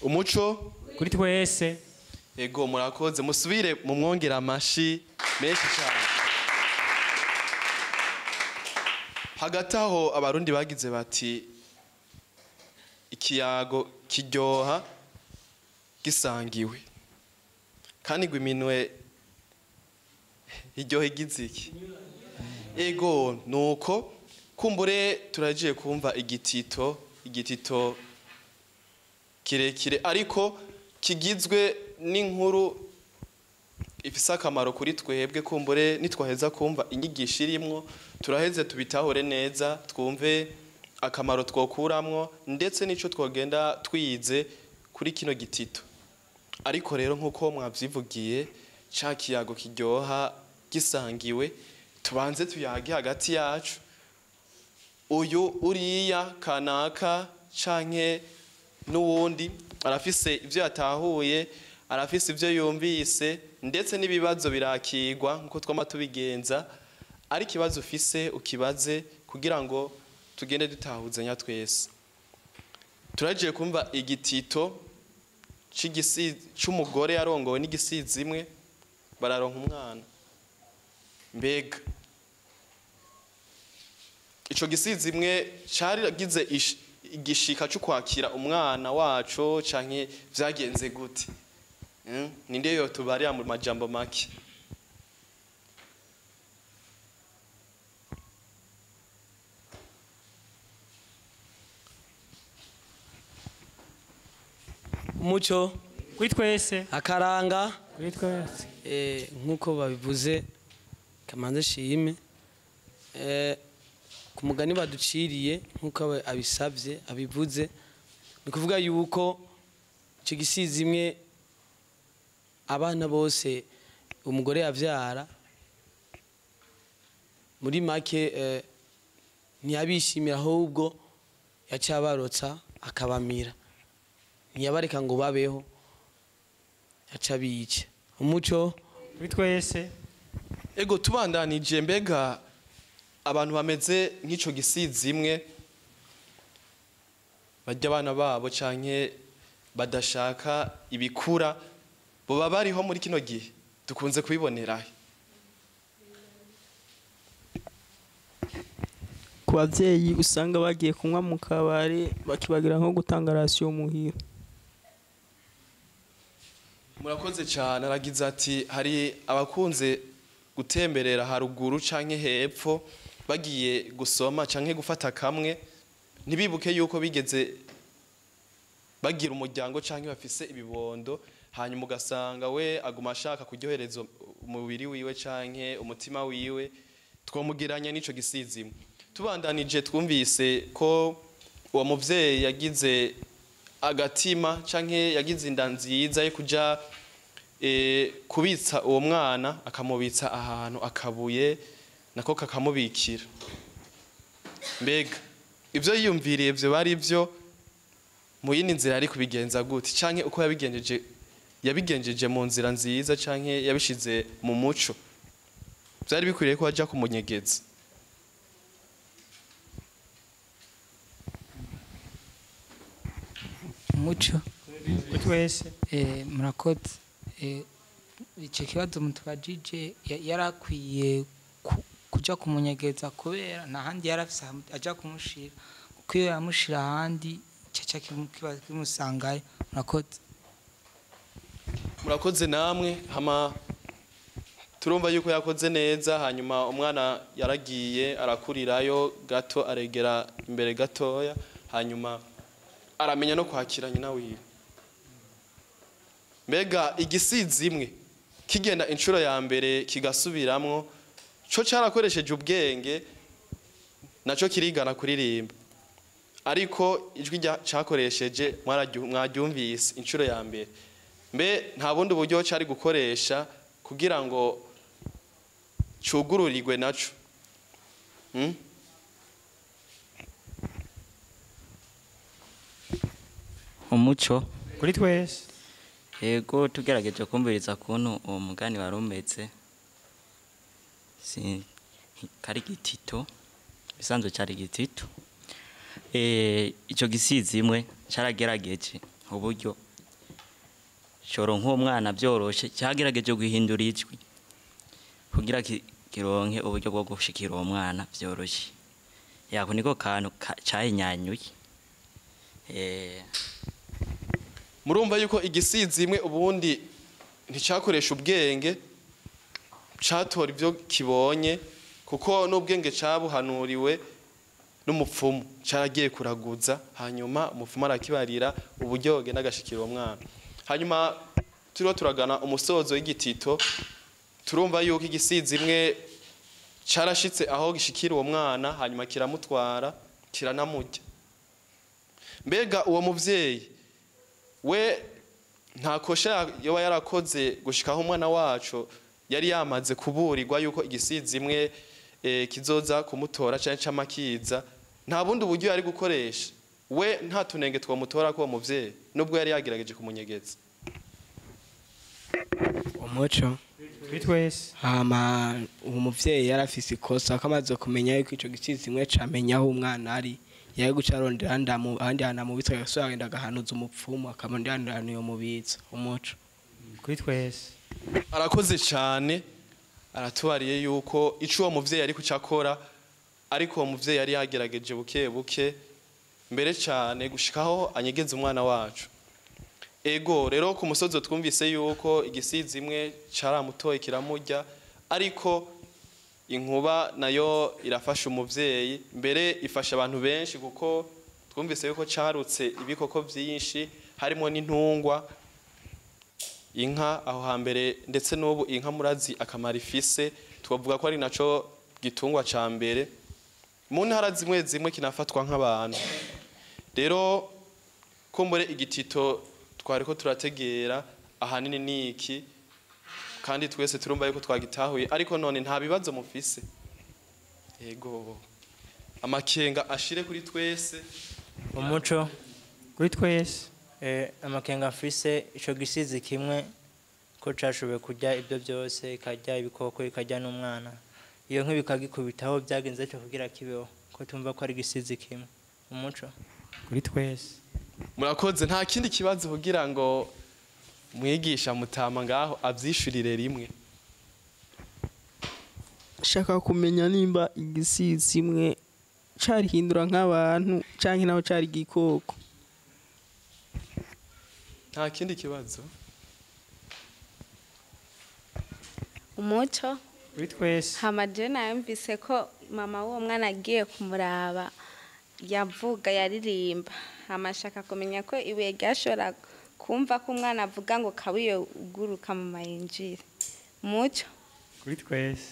Umuco kuri twese. Ego, murakoze, musubire mu mwongera amashi menshi cyane. Hagati aho Abarundi bagize bati ikiyago kiryoha gisangiwe, kandi ngo iminwe iryoha igize iki. Ego, nuko kumbure turagiye kumva igitito kirekire ariko kigizwe n'inkuru ifise akamaro kuri twebwe. Kumbure nitwaheza kumva inyigisho irimwo, turaheze tubitahure neza, twumve akamaro twokuramwo ndetse n'ico twogenda twize kuri kino gitito. Ariko rero nk'uko mwavyivugiye, ca kiyago kiryoha gisangiwe, tubanze tuyage hagati yacu. Uyu uriya kanaka canke n'uwundi arafise ivyo yatahuye, arafise ivyo yumvise, ndetse n'ibibazo birakigwa nkuko twama tubigenza. Ari ikibazo ufise ukibaze kugira ngo tugende dutahuzanya twese. Turagiye kumva igitito c'umugore yarongowe n'igisizi imwe, bararonka umwana. Mbega ico gisizi imwe caragize igishika cyo kwakira umwana waco canke vyagenze gute? Ninde yo tubarira mu majambo make? Umuco kuri twese, akaranga kuri twese. Nkuko babivuze, kamanze shime ku mugani baduciriye nkuko abisabye abivuze, ni kuvuga yuko ico gisizi imwe abana bose umugore yavyara muri make ntiyabishimira, ahubwo yacabarotsa akabamira, ntiyabareka ngo babeho, yacabica. Umuco kuri twese. Ego, tubandanije, mbega abantu bameze nk'ico gisizi imwe barya abana babo canke badashaka ibikura boba bariho muri kino gihe? Dukunze kubibonera ku bavyeyi usanga bagiye kunywa mu kabare bakibagira nko gutanga ration muhira. Murakoze cyane. Aragize ati hari abakunze gutemberera haruguru canke hepfo bagiye gusoma canke gufata kamwe, ntibibuke yuko bigeze bagira umuryango canke bafise ibibondo, hanyuma ugasanga we aguma ashaka kuryohereza umubiri wiwe canke umutima wiwe. Twomugiranya n'ico gisizimwe. Tubandanije, twumvise ko uwo muvyeyi yagize agatima canke yagize inda nziza yo kuja kubitsa uwo mwana, akamubitsa ahantu akabuye nako kakamubikira. Mbega ivyo yiyumviriye ivyo bari vyo mu yindi nzira ari kubigenza gute, canke uko yabigenjeje mu nzira nziza canke yabishize mu muco? Vyari bikwiriye ko aja kumunyegeza? Umuco kuri twese. Murakoze. Ico kibazo mutubajije, yarakwiye kuja kumunyegeza kubera nta handi yarafise aja kumushira, kuko iyo yamushira ahandi caca kimusangayo. Murakoze. Murakoze namwe. Hama turumva yuko yakoze neza, hanyuma umwana yaragiye arakurirayo gato, aregera imbere gatoya, hanyuma aramenya no kwakira nyina wiwe. Mbega igisizi imwe kigenda inshuro ya mbere kigasubiramwo, co carakoresheje ubwenge naco kirigana kuririmba, ariko ijwi cakoresheje mwaryumvise inshuro ya mbere. Mbe nta bundi buryo cari gukoresha kugira ngo cugururirwe naco? Umuco kuri twese. Ego, tugerageje kumviriza kuntu uwo mugani warumetse, si kari gitito bisanzwe, cyari gitito. Ico gisizi imwe caragerageje uburyo coronka uwo mwana byoroshe, cyagerageje guhindura ijwi kugira kironke uburyo bwo gushikira uwo mwana byoroshe. Yako niko kantu cahinyanyuye. Murumva yuko igisizi imwe ubundi nticakoresha ubwenge, catora ibyo kibonye, kuko n'ubwenge cabuhanuriwe n'umupfumu, caragiye kuraguza, hanyuma umupfumu arakibarira uburyo bagenda agashikira uwo mwana. Hanyuma turiho turagana umusozo w'igitito, turumva yuko igisizi imwe carashitse aho gishikira uwo mwana, hanyuma kiramutwara kiranamurya. Mbega uwo muvyeyi we nta kosha yoba yarakoze gushikaho umwana wacu yari yamaze kuburirwa yuko igisizi imwe kizoza kumutora canke camakiza, nta bundi buryo yari gukoresha? We nta tunenge twomutora ko uwo muvyeyi nubwo yari yagerageje kumunyegeza? Umuco. Kuri twese. Hama uwo muvyeyi yarafise ikosa ko amaze kumenya yuko ico gisizi imwe camenya aho umwana ari, yari guca arondera ahandi hantu amubitsa, agasubira agenda agahanuza umupfumu akamurondera ahandi hantu yomubitsa. Umuco. Kuri twese. Arakoze cane, aratubariye yuko ico uwo muvyeyi ari kucakora, ariko uwo muvyeyi yari yagerageje buke buke mbere cane gushikaho anyegeze umwana wacu. Ego rero ku musozi twumvise yuko igisizi imwe caramutoye kiramurya, ariko inkuba nayo irafasha umuvyeyi, mbere ifasha abantu benshi, kuko twumvise yuko carutse ibikoko vyinshi harimo n'intungwa, inka aho hambere, ndetse n'ubu inka murazi akamaro ifise, twavuga ko ari naco gitungwa ca mbere mu ntara zimwe zimwe kinafatwa nk'abantu. Rero kumbure igitito twariko turategera ahanini niki, kandi twese turumva yuko twagitahuye, ariko none nta bibazo mufise? Ego, amakenga ashire kuri twese. Umuco. Kuri twese. Amakenga mfise, ico gisizi kimwe ko cashoboye kurya ibyo byose, ikarya ibikoko, ikarya n'umwana, iyo nkuba ikagikubitaho byagenze cyo kugira kibeho, ko tumva ko ari igisizi kimwe? Umuco. Kuri twese. Murakoze. Nta kindi kibazo kugira ngo mwigisha mutama ngaho avyishurire rimwe? Shaka kumenya nimba igisizi imwe carihindura nk'abantu canke naho cari igikoko. Nta kindi kibazo? Umuco. Kuri twese. Hama je nayumvise ko mama w'uwo mwana agiye kumuraba yavuga, yaririmba. Hama ashaka kumenya ko ibuye ryashobora kumva ko umwana avuga ngo kabuye uguruka mama yinjire. Umuco. Kuri twese.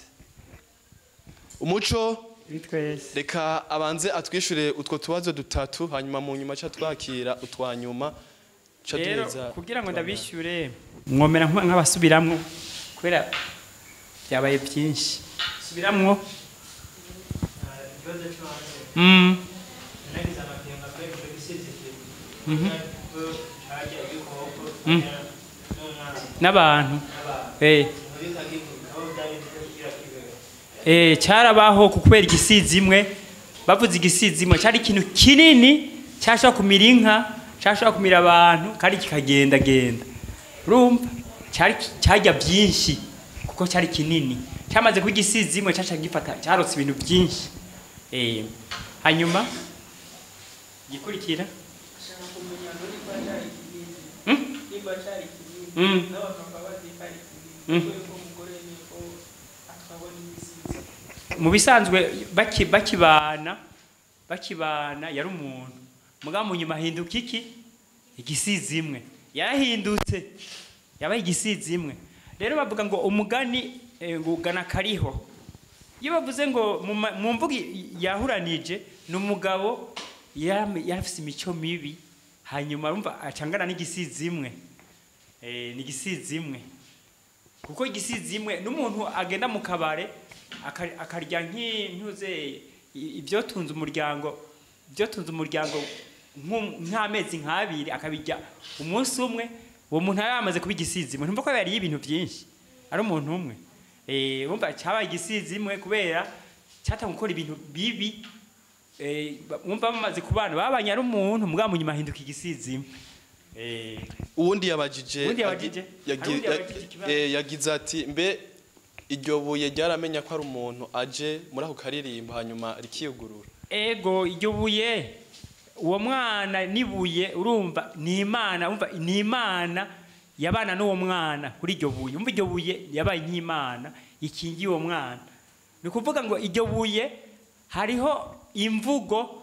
Umuco. Kuri twese. Reka abanze atwishure utwo tubazo dutatu, hanyuma mu nyuma ca twakira utwa nyuma ca Rero duheza. kugira ngo ndabishyure mwomera nk'abasubiramwo, kubera byabaye byinshi. Subiramwo. Ikibazo cyo hanze. Nagize amakenga ko ico gisizi kimwe ko carya ibikoko n'umwana N'abantu. Inkuba ikagikubitaho byagenze kugira kibeho? Cyarabaho kubera igisizi imwe. Bavuze igisizi imwe cyari ikintu kinini cyashobora kumira inka, cyashobora kumira abantu, kandi kikagenda genda. Urumva cyari cyarya byinshi kuko cyari kinini. Cyamaze kuba igisizi imwe cyaca gifata, cyarotse ibintu byinshi. Hanyuma gikurikira Mu bisanzwe bakibana yari umuntu, mugabo mu nyuma ahinduka iki? Igisizi imwe. Yarahindutse, yabaye igisizi imwe. Rero bavuga ngo umugani ngo ugana kariho. Iyo bavuze ngo mu mvugo yahuranije, ni umugabo yarafise imico mibi, hanyuma urumva acangana n'igisizi imwe. Ni igisizi imwe, kuko igisizi imwe n'umuntu agenda mu kabare akarya nk'intuze ibyotunze umuryango, ibyotunze umuryango nk'amezi nk'abiri akabirya umunsi umwe, uwo muntu yari yamaze kuba igisizi imwe. Ntumva ko yariye ibintu byinshi ari umuntu umwe. Urumva cyabaye igisizi imwe kubera cyatanga gukora ibintu bibi. Wumva bamaze kubana babanye ari umuntu, mugabo mu nyuma ahinduka igisizi imwe. Uwundi yabajije, Uwundi yabajije? Hari uwundi yabajije ikibazo? Yagize ati mbe iryo buye ryaramenya ko ari umuntu aje muri ako karirimbo hanyuma rikiyugurura? Ego, iryo buye, uwo mwana nibuye, urumva ni Imana, urumva ni Imana yabana n'uwo mwana kuri iryo buye. Umva, iryo buye yabaye nk'Imana ikingiye uwo mwana. Ni ukuvuga ngo iryo buye hariho imvugo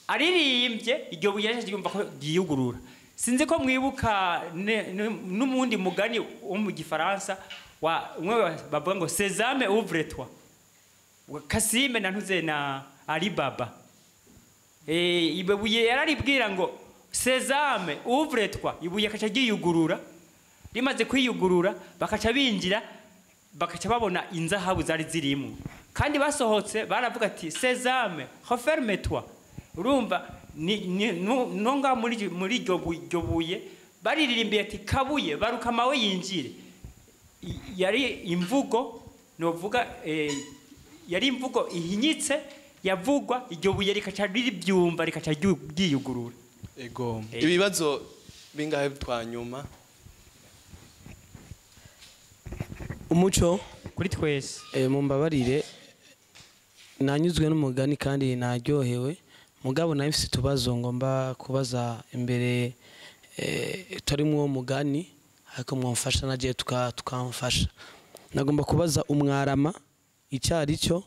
aririmbye, iryo buye yaje yumva ko ryiyugurura. Sinzi ko mwibuka n'umundi mugani wo mu Gifaransa wa umwe bavuga ngo "Sésame ouvre-toi", Kasime na ntuze na Alibaba. Ibuye yararibwira ngo "Sésame ouvre-toi", ibuye kaca ryiyugurura. Rimaze kwiyugurura bakaca binjira, bakaca babona inzahabu zari zirimo. Kandi basohotse baravuga ati "Sésame referme-toi". Urumva ni no nga muri iryo buye bariririmbiye ati "Kabuye baruka mawe yinjire". Yari imvugo novuga, yari imvugo ihinyitse yavugwa, iryo buye rikaca ribyumva, rikaca ryiyugurura. Ego. Ibibazo bingahe twanyuma? Umuco kuri twese. Mumbabarire, nanyuzwe n'umugani kandi naryohewe, mugabo nawe mfise utubazo ngomba kubaza imbere, turi mu uwo mugani, ariko mwamfasha nagiye tukamfasha. Nagomba kubaza umwarama icyari cyo,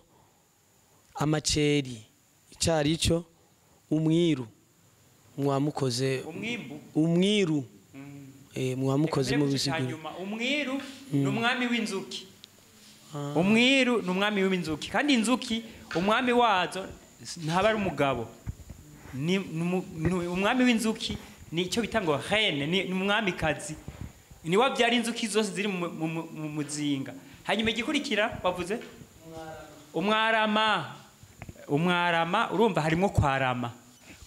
amaceri icyari cyo, umwiru mwamukoze. Umwimbu? Umwiru, mwamukoze mu Reka mbere bisiguro. Hanyuma umwiru ni umwami w'inzuki. Umwiru ni umwami w'inzuki, kandi inzuki umwami wazo ntaba ari umugabo. Ni umwami w'inzuki, ni icyo bita ngo reine, ni umwamikazi, ni we abyara inzuki zose ziri mu muzinga. Hanyuma igikurikira wavuze umwarama. Umwarama, urumva harimo kwarama.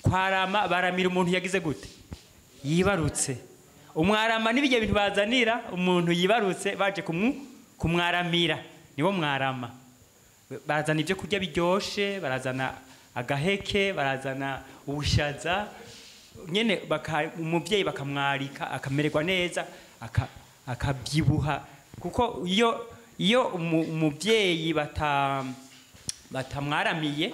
Kwarama baramira umuntu yagize gute? Yibarutse. Umwarama n'ibyo bintu bazanira umuntu yibarutse baje kumwaramira, niwo mwarama. Barazana ibyo kurya biryoshe, barazana agaheke, barazana ubushaza nyene, umuvyeyi bakamwarika akamererwa neza, akabyibuha, kuko iyo umuvyeyi batamwaramiye,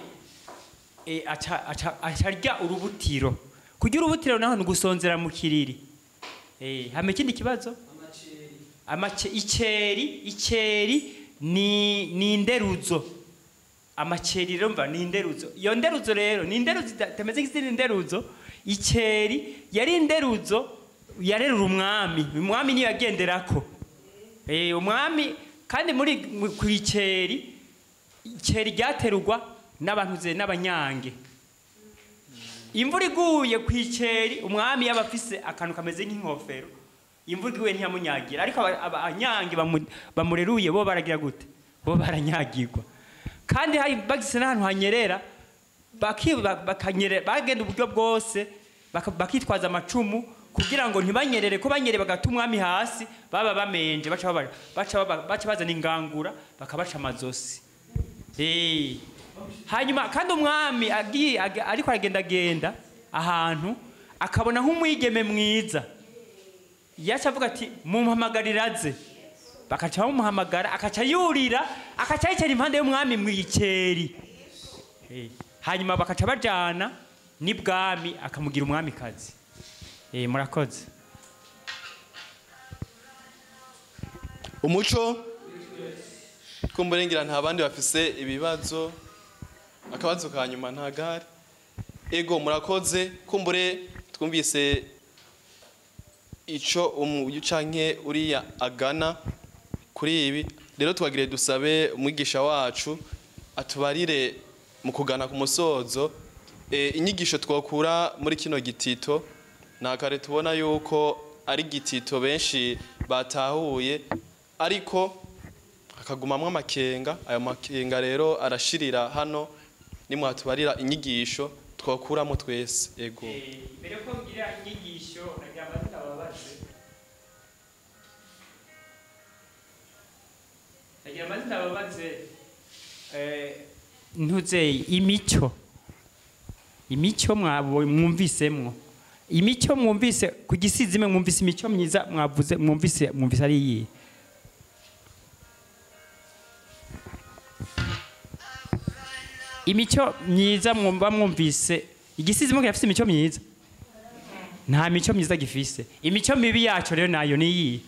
acarya urubutiro. Kurya urubutiro naho ni ugusonzera mu kiriri. Hama ikindi kibazo, iceri ni inderuzo. Amaceri rero mva ni inderuzo. Iyo nderuzo rero ni inderuzo itameze nk'izindi nderuzo. Iceri yari inderuzo yarerura umwami. Umwami niyo yagenderako. Umwami kandi muri ku iceri, iceri ryaterurwa n'abantu ze n'abanyange. Imvura iguye ku iceri, umwami yaba afise akantu kameze nk'inkofero, imvura iguye ntiyamunyagira. Ariko abanyange bamureruye bo baragira gute? Bo baranyagirwa. Kandi hari bagise n'ahantu hanyerera, bakanyerera, bagenda uburyo bwose, bakitwaza amacumu kugira ngo ntibanyerere, ko banyerere bagata umwami hasi baba bamenje, baca bazana ingangura bakabaca amazosi. Hanyuma kandi umwami ariko aragendagenda ahantu akabona nk'umwigeme mwiza, yaca avuga ati "Mumpamagarira aze", bakaca bamuhamagara, akaca yurira, akaca yicara impande y'umwami mw'ikeri. Hanyuma bakaca bajana n'ibwami, akamugira umwamikazi. Murakoze. Umuco kumburengera, nta bandi bafise ibibazo? Akabazo ka nyuma ntagari. Ego, murakoze. Kumbure twumvise ico uyu canke uriya agana kuri ibi. Rero twagire dusabe umwigisha wacu atubarire mu kugana ku musozo, inyigisho twokura muri kino gitito. Na kare tubona yuko ari gitito benshi batahuye, ariko akagumamwo amakenga. Ayo makenga rero arashirira hano, nimwatubarira inyigisho twakuramo twese. Ego. Mbere ko ngira inyigisho, nagira amazina ababaze. Nagira amazina ababaze, ntuze imico mwumvisemwo. Imico mwumvise ku gisizimwe, mwumvise imico myiza mwavuze, mwumvise ari iyihe? Imico myiza mwumva mwumvise igisizimwe kirafise imico myiza? Nta mico myiza gifise. Imico mibi yaco rero nayo ni iyihe?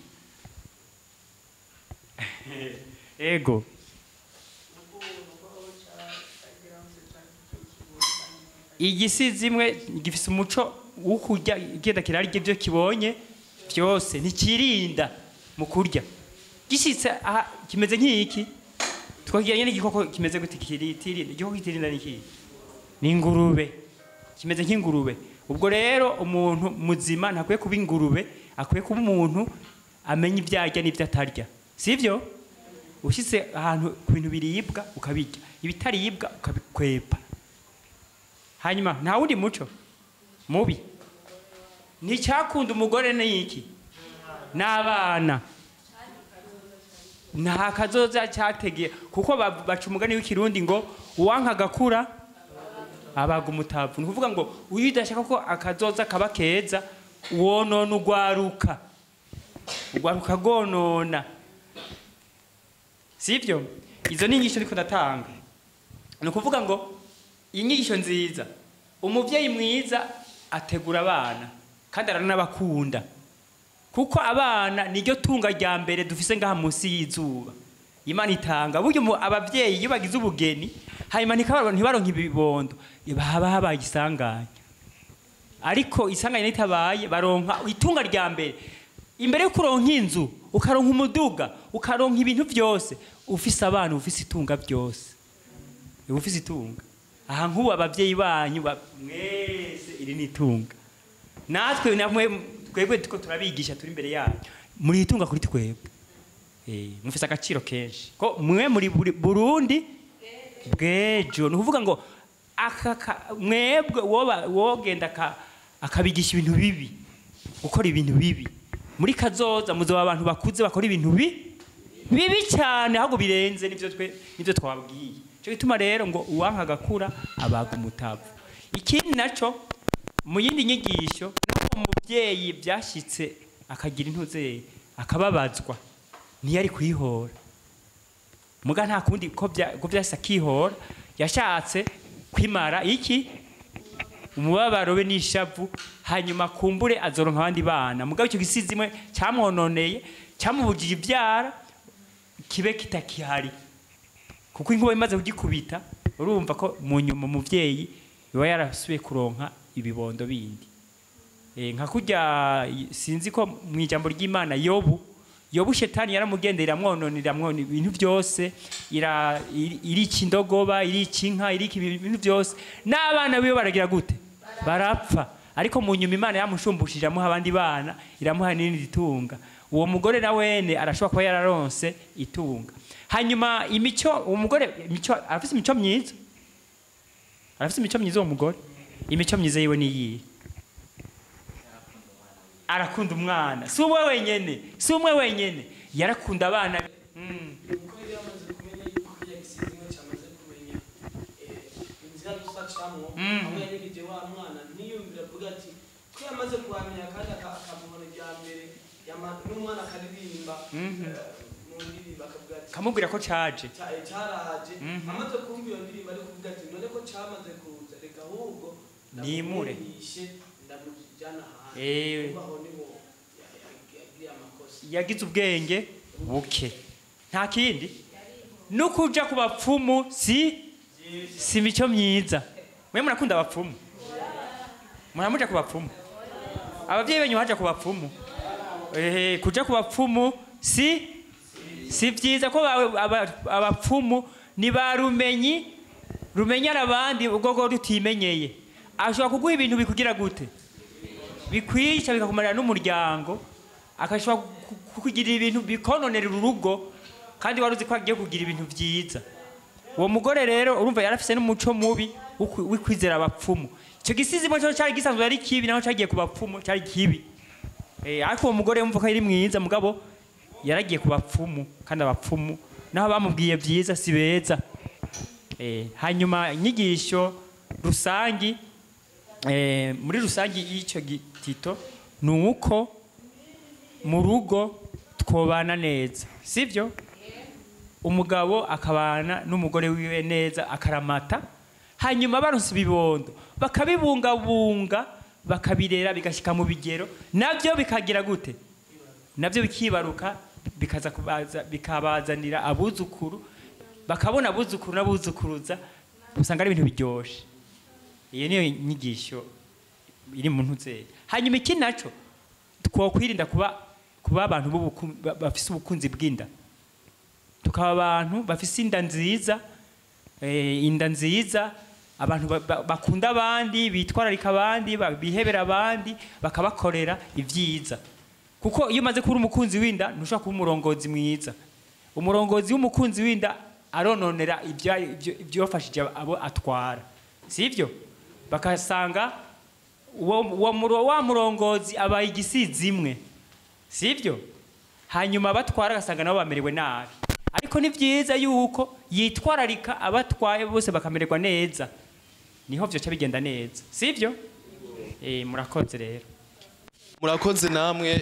Ego. Igisizimwe gifise umuco wo kurya, igenda kirarya ibyo kibonye byose, ntikirinda mu kurya. Gishitse aha kimeze nk'iki, twagira n'igikoko kimeze gute kiritirinda? Igikoko kitirinda ni iki? Ni ingurube. Kimeze nk'ingurube. Ubwo rero umuntu muzima ntakwiye kuba ingurube, akwiye kuba umuntu amenya ibyo arya n'ibyo atarya, sivyo? Ushitse ahantu ku bintu biribwa ukabirya, ibitaribwa ukabikwepa. Hanyuma nta wundi muco mubi. Nticyakunda umugore n'iki n'abana, nta kazoza cyategeye, kuko baca umugani w'ikirundi ngo uwanka agakura abaga umutavu. Ni ukuvuga ngo uyu udashaka ko akazoza kaba keza, wonona ugwaruka, ugwaruka gonona, sivyo? Izo ni inyigisho ndiko ndatanga. Ni ukuvuga ngo inyigisho nziza, umuvyeyi mwiza ategura abana kandi aranabakunda, kuko abana niryo tunga rya mbere dufise ngaha munsi y'izuba Imana itanga. Buryo abavyeyi iyo bagize ubugeni hanyuma ntibaronke ibibondo, haba habaye isanganya. Ariko isanganya ritabaye, baronka itunga rya mbere. Imbere yo kuronka inzu, ukaronka umuduga, ukaronka ibintu byose, ufise abana ufise itunga byose, ufise itunga. Aha nk'ubu abavyeyi banyu mwese iri ni itunga. Natwe namwe twebwe tuko turabigisha turi imbere yanyu, muri itunga kuri twebwe. Mufise agaciro kenshi ko mwe muri Burundi bw'ejo. Ni ukuvuga ngo mwebwe wogenda akabigisha ibintu bibi, gukora ibintu bibi, muri kazoza muzoba abantu bakuze bakora ibintu bibi cyane, ahubwo birenze nivyo twe nivyo twabwiye. Cyo gituma rero ngo uwanka agakura abaga umutavu. Ikindi naco mu yindi nyigisho, umuvyeyi byashitse akagira intuze akababazwa, ntiyari kwihora. Muga nta kundi ko byasa akihora, yashatse kwimara iki umubabaro we n'ishavu, hanyuma kumbure azoronka abandi bana. Mugabo icyo gisizimwe cyamwononeye, cyamubujije ibyara, kibe kitakihari, kuko inkuba imaze kugikubita urumva ko mu nyuma umuvyeyi biba yarasubiye kuronka ibibondo bindi. Nka kurya sinzi ko mu ijambo ry'Imana Yobu shetani yaramugendera iramwononera ibintu byose, irica indogoba, irica inka, irica ibintu byose, n'abana biwe baragira gute? Barapfa. Ariko mu nyuma Imana yamushumbushije amuha abandi bana, iramuha n'irindi tunga. Uwo mugore na wene arashobora kuba yararonse itunga. Hanyuma imico, uwo mugore imico arafise imico myiza, arafise imico myiza uwo mugore. Imico myiza yiwe ni iyihe? Arakunda umwana, si umwe wenyene, si umwe wenyene, yarakunda abana. Kuko yari yamaze kumenya yuko kiriya gisizimwe cyamaze kumenya inzira dusacamwo, aho yanyegeje wa mwana ntiyumvira avuga ati ko yamaze kuhamenya kandi akamubona irya mbere, n'umwana akaririmba mu ndirimbo akavuga ati kamubwira ko caje, caraje. Amaze kumva iyo ndirimbo ari kuvuga ati none ko camaze kuza, reka ahubwo nimure ndamujyana ahandi. Aho niho yagiriye amakosa, yagize ubwenge buke, nta kindi. No kuja ku bapfumu si mico myiza. Mwe murakunda abapfumu? Muramuja ku bapfumu? Abavyeyi banyu baja ku bapfumu? Kuja ku bapfumu si vyiza, ko abapfumu ni ba rumenyi, rumenyera abandi ubwo rutimenyeye. Ashobora kuguha ibintu bikugira gute? Bikwica bikakumarira n'umuryango, akashobora kukugirira ibintu bikononera urugo, kandi wari uzi ko agiye kugira ibintu vyiza. Uwo mugore rero urumva yarafise n'umuco mubi w'ikwizera abapfumu. Ico gisizimo cyo cyari gisanzwe ari kibi, naho cyagiye ku bapfumu cyari kibi. Ariko uwo mugore yumva ko ari mwiza, mugabo yaragiye ku bapfumu, kandi abapfumu naho bamubwiye vyiza si beza. Hanyuma inyigisho rusangi Muri rusange y'icyo gitito ni uko mu rugo twobana neza, sibyo? Umugabo akabana n'umugore wiwe neza akaramata, hanyuma baronse ibibondo bakabibungabunga, bakabirera bigashyika mu bigero, nabyo bikagira gute? Nabyo bikibaruka, bikaza kubaza, bikabazanira abuzukuru, bakabona abuzukuru n'abuzukuruza, usanga ari ibintu biryoshe. Iyo niyo nyigisho iri mu ntuzeri. Hanyuma iki naco, twokwirinda kuba abantu bafise ubukunzi bw'inda, tukaba abantu bafise inda nziza, inda nziza, abantu bakunda abandi, bitwararika abandi, bihebera abandi, bakabakorera ibyiza. Kuko iyo umaze kuba umukunzi w'inda ntushobora kuba umurongozi mwiza. Umurongozi w'umukunzi w'inda arononera ibyofashije abo atwara, sivyo? Bakasanga uwo wa murongozi abaye igisizi imwe, sivyo? Hanyuma abatwara agasanga nabo bamerewe nabi. Ariko ni byiza yuko yitwararika abatwaye bose bakamererwa neza, niho vyoca bigenda neza, sivyo? Murakoze rero. Murakoze namwe.